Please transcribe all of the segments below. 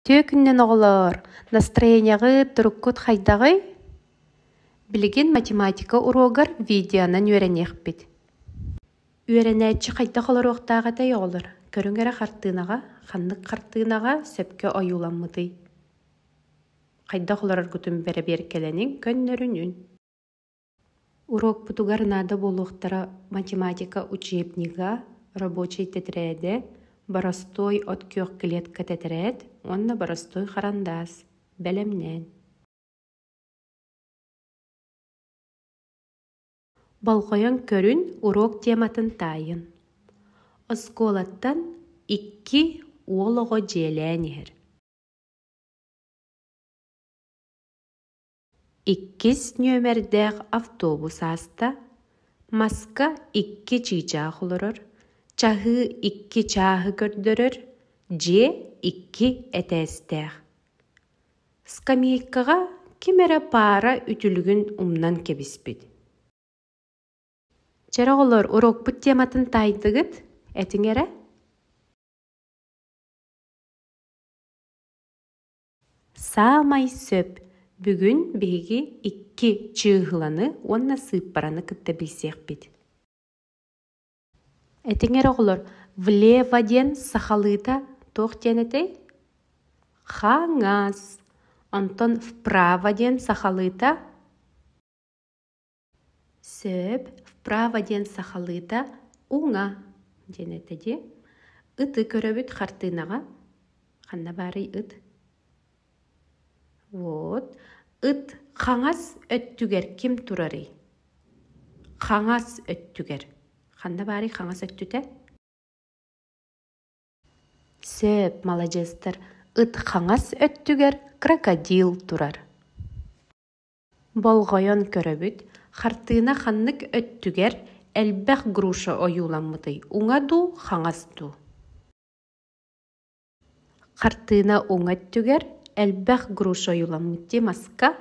Үтүө күнүнэн оҕолоор! Настроениеҕыт, туруккут хайдаҕый? Билигин математика уруогар видеонан үөрэниэхпит. Үөрэнээччи хайдах олоруохтаах этэй оҕолор? Көрүҥ эрэ хартыынаҕа, ханнык хартыынаҕа сөпкө ойууламмытый? Хайдах олороргутун бэрэбиэркэлэниҥ, көннөрүнүн. Уруокпутугар наада буолуохтара математика учебнига, рабочай тэтэрээдэ, боростуой от күөх клетка тэтэрээт уонна боростуой харандаас. Бэлэмнээн. Болҕойон көрүн, уруок тематын таайын. Оскуолаттан икки уол оҕо дьиэлээн иһэр. Иккис нүөмэрдээх автобус ааста, маска икки чыычаах олорор, чаһыы икки чааһы көрдөрөр, дьиэ икки этээстээх. Скамейкаҕа ким эрэ паара үтүлүгүн умнан кэбиспит. Чэ оҕолор, уруокпут тематын таайдыгыт, этиҥ эрэ. Саамай сөп, бүгүн биһиги икки чыыһыланы уонна сыыппараны кытта билсиэхпит. Этиҥ эрэ оҕолор, влево диэн сахалыыта туох диэн этэй? Хаҥас. Онтон вправо диэн сахалыыта Сөп, вправо диэн сахалыыта уҥа диэн этэ дии. Ыты көрөбүт хартыынаҕа. Ханна баарый ыт? Вот. Ыт хаҥас өттүгэр ким турарый? Хаҥас өттүгэр. Ханна баарый хаҥас өттүтэ? Сөп, маладьыастар. Ыт хаҥас өттүгэр крокодил турар. Болҕойон көрөбүт, хартыына ханнык өттүгэр элбэх груша ойууламмытый, уҥа дуу, хаҥас дуу? Хартыына уҥа өттүгэр элбэх груша ойууламмыт дии маска.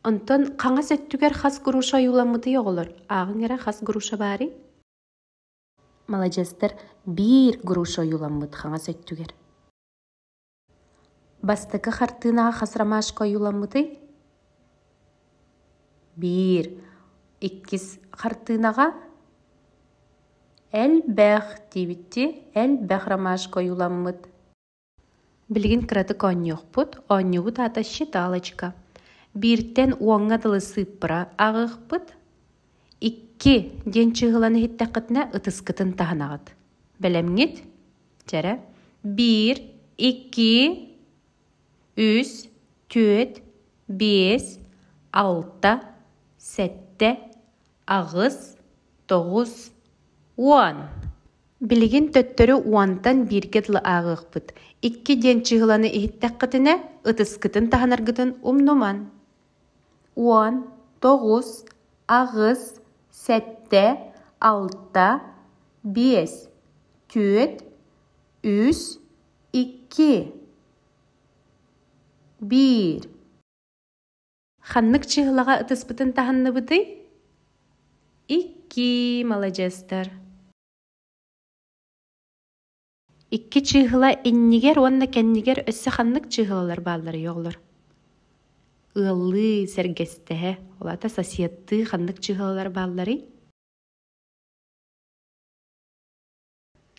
Онтон хаҥас өттүгэр хас груша ойууламмытый оҕолор? Ааҕыҥ эрэ хас груша баарый? Маладьыастар, биир груша ойууламмыт хаҥас өттүгэр. Бастакы хартыынаҕа хас ромашка ойууламмытый? Биир. Иккис хартыынаҕа элбэх диэбиттии элбэх ромашка ойууламмыт. Билигин кыратык оонньуохпут. Оонньуубут аата считалочка. Бииртэн уоҥҥа дылы сыыппара ааҕыахпыт. Икки диэн чыыһыланы иһиттэххитинэ ытыскытын таһынаҕыт. Бэлэмҥит? Чэрэ. Биир, икки, үс, түөрт, биэс, алта, сэттэ, аҕыс, тоҕус, уон. Билигин төттөрү уонтан бииргэ дылы ааҕыахпыт. Икки диэн чыыһыланы иһиттэххитинэ, ытыскытын таһынаргытын умнуман. Уон, тоҕус, аҕыс, сэттэ, алта, биэс, түөрт, үс, икки, биир. Ханнык чыыһылаҕа ытыспытын таһынныбытый? Икки, маладьыастар. Икки чыыһыла иннигэр уонна кэннигэр өссө ханнык чыыһылалар баалларый оҕолор? Ыаллыы, сэргэстэһэ, ол аата соседтыы ханнык чыыһылалар баалларый?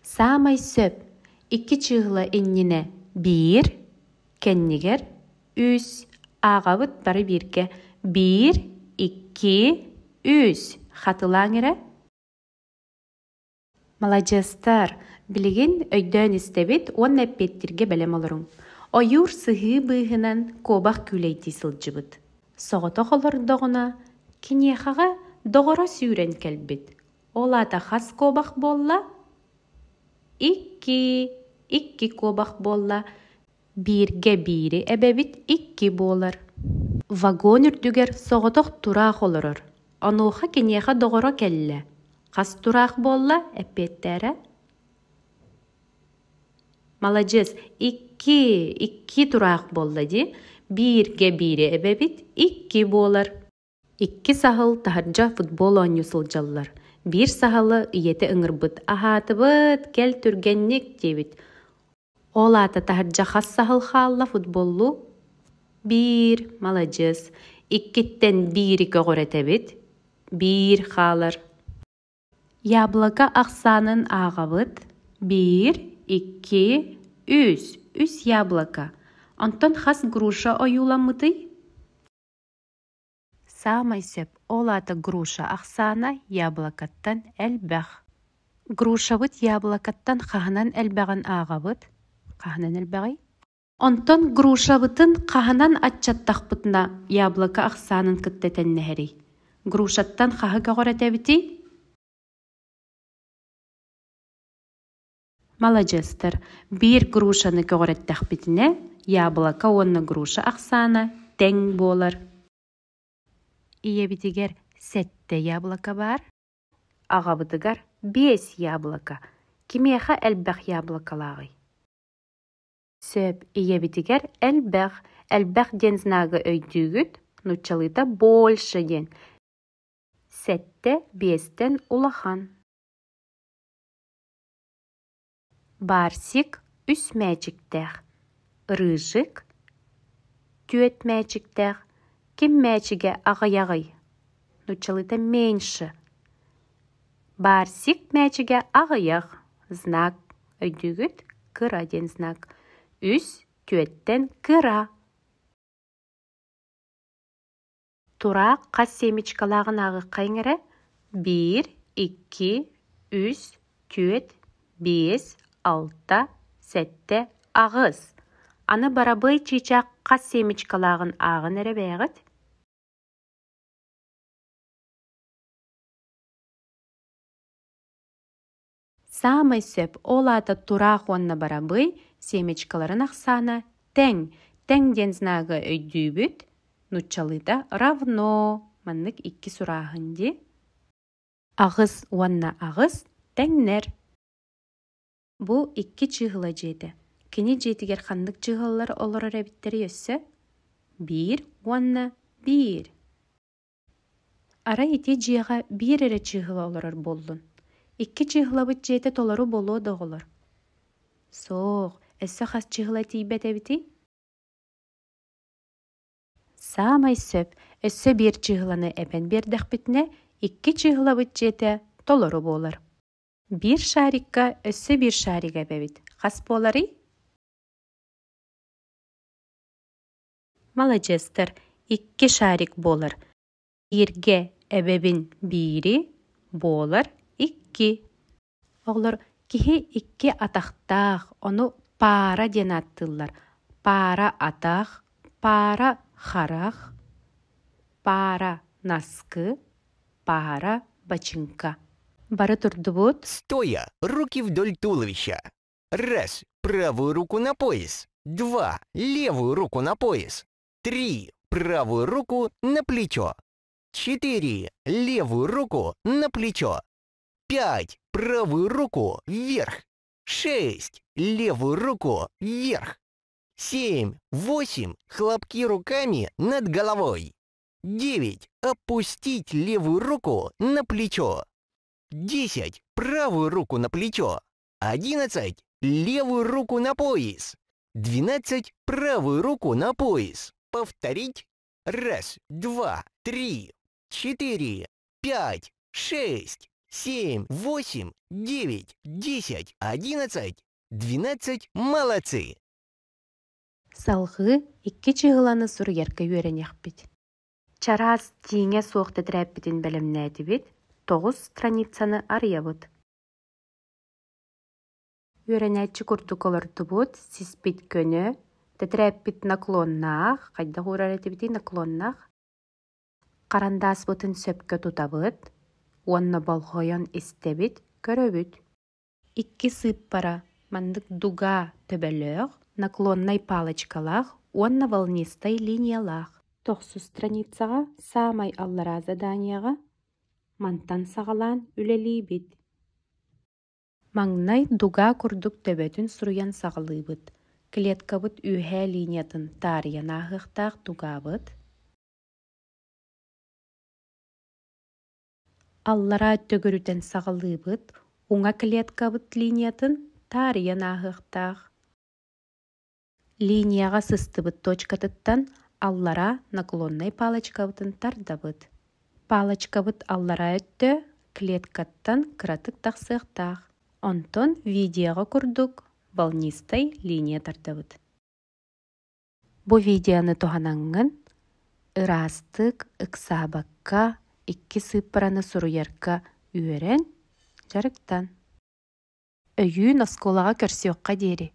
Саамай сөп, икки чыыһыла иннинэ биир, кэннигэр үс. Ааҕабыт бары бииргэ. Биир, икки, үс. Хатылааҥ эрэ. Маладьыастар, билигин өйдөөн истэбит уонна эппиэттииргэ бэлэм олоруҥ. Ойуур сыһыы быыһынан куобах күүлэйдии сылдьыбыт. Соҕотох олордоҕуна, киниэхэҕэ доҕоро сүүрэн кэлбит. Ол аата хас куобах буолла? Икки, икки куобах буолла. Бииргэ биири эбэбит икки буолар. Вагон үрдүгэр соҕотох тураах олорор. Онуоха киниэхэ доҕоро кэллэ. Хас тураах буолла, эппиэттээрэ? Маладьыас, икки, икки тураах буолла дии. Бииргэ биири эбэбит икки буолар. Икки саһыл таһырдьа футбол оонньуу сылдьаллар. Биир саһылы ийэтэ ыҥырбыт: «Аһаатыбыт, кэл түргэнник» диэбит. Ол аата таһырдьа хас саһыл хаалла футболлуу? Биир, маладьыас. Иккиттэн биири көҕүрэтэбит, биир хаалар. Яблоко ахсаанын ааҕабыт: биир, икки, үс. Үс яблоко. Онтон хас груша ойууламмытый? Саамай сөп, ол аата груша ахсаана яблокоттан элбэх. Грушабыт яблокоттан хаһынан элбэҕин ааҕабыт. Хаһынан элбэҕий? Онтон грушабытын хаһынан аччаттахпытына яблоко ахсаанын кытта тэҥнэһэрий? Грушаттан хаһы көҕүрэтэбитий? Маладьыастар, биир грушаны көҕүрэттэхпитинэ, яблоко уонна груша ахсаана тэҥ буолар. Ийэбитигэр сэттэ яблоко баар, аҕабытыгар биэс яблоко. Кимиэхэ элбэх яблоколааҕый? Сөп, ийэбитигэр элбэх, элбэх диэн знагы өйдүүгүт, нууччалыыта больше диэн. Сэттэ биэстэн улахан. Барсик үс мээчиктээх, Рыжик түөрт мээчиктээх. Ким мээчигэ аҕыйаҕый? Нууччалыыта меньше. Барсик мээчигэ аҕыйах, знак өйдүүгүт? Кыра диэн знак. Үс түөртэн кыра. Тураах хас семечкалааҕын ааҕыаххайыҥ эрэ: биир, икки, үс, түөрт, биэс, алта, сэттэ, аҕыс. Аны барабыай чыычаах хас семечкалааҕын ааҕан эрэ бэйэҕит. Саамай сөп, ол аата тураах уонна барабыай семечкаларын ахсаана тэҥ. Тэҥ диэн знагы өйдүүбүт, нууччалыыта равно, маннык икки сурааһын дии. Аҕыс уонна аҕыс тэҥнэр. Бу икки чыыһыла дьиэтэ. Кини дьиэтигэр ханнык чыыһылалар олорор эбиттэрий өссө? Биир уонна биир. Арай ити дьиэҕэ биир эрэ чыыһыла олорор буоллун? Икки чыыһылабыт дьиэтэ толору буолуо да оҕолор? Суох, өссө хас чыыһыла тиийбэт эбитий? Саамай сөп, өссө биир чыыһыланы эбэн биэрдэхпитинэ, икки чыыһылабыт дьиэтэ толору буолар. Биир шарикка өссө биир шарик эбэбит. Хас буоларый? Маладьыастар, икки шарик буолар. Бииргэ эбэбин биири, буолар икки. Оҕолор, киһи икки атахтаах, ону паара диэн ааттыыллар. Паара атах, паара харах, паара наскы, паара бачыыҥка. Бары турдубут. Стоя, руки вдоль туловища. Раз, правую руку на пояс. Два, левую руку на пояс. Три, правую руку на плечо. Четыре, левую руку на плечо. Пять, правую руку вверх. Шесть, левую руку вверх. Семь, восемь, хлопки руками над головой. Девять, опустить левую руку на плечо. Десять, правую руку на плечо. 11. Левую руку на пояс. 12. Правую руку на пояс. Повторить. Раз, два, три, четыре, пять, шесть, семь, восемь, девять, десять, одиннадцать, двенадцать. Молодцы! Салгыы икки чыыһыланы суруйарга үөрэниэхпит. Чараас тииҥэ суох тэтэрээппитин бэлэмнээтибит, тоҕус страницаны арыйабыт. Үөрэнээччи курдук олордубут, сиспит көнө, тэтэрээппит наклоннаах, хайдах уурар этибитий наклоннаах. Харандааспытын сөпкө тутабыт уонна болҕойон истэбит, көрөбүт. Икки сыыппара маннык дуга төбөлөөх, наклоннай палочкалаах уонна волнистай линиялаах. Тохсус страницаҕа саамай аллараа заданиеҕа мантан саҕалаан үлэлиибит. Маҥнай дуга курдук төбөтүн суруйан саҕалыыбыт. Клеткабыт үөһээ линиятын таарыйан ааһыахтаах дугабыт. Аллараа төгүрүтэн саҕалыыбыт, уҥа клеткабыт линиятын таарыйан ааһыахтаах. Линияҕа сыстыбыт точкатыттан аллараа наклоннай палочкабытын тардабыт. Палочкабыт аллараа өттө клеткаттан кыратык тахсыахтаах. Онтон видеоҕа курдук волнистай линия тардабыт. Бу видеоны туһанаҥҥын ыраастык, ыксаабакка икки сыыппараны суруйарга үөрэн, дьарыктан. Өйүүн оскуолаҕа көрсүөххэ диэри!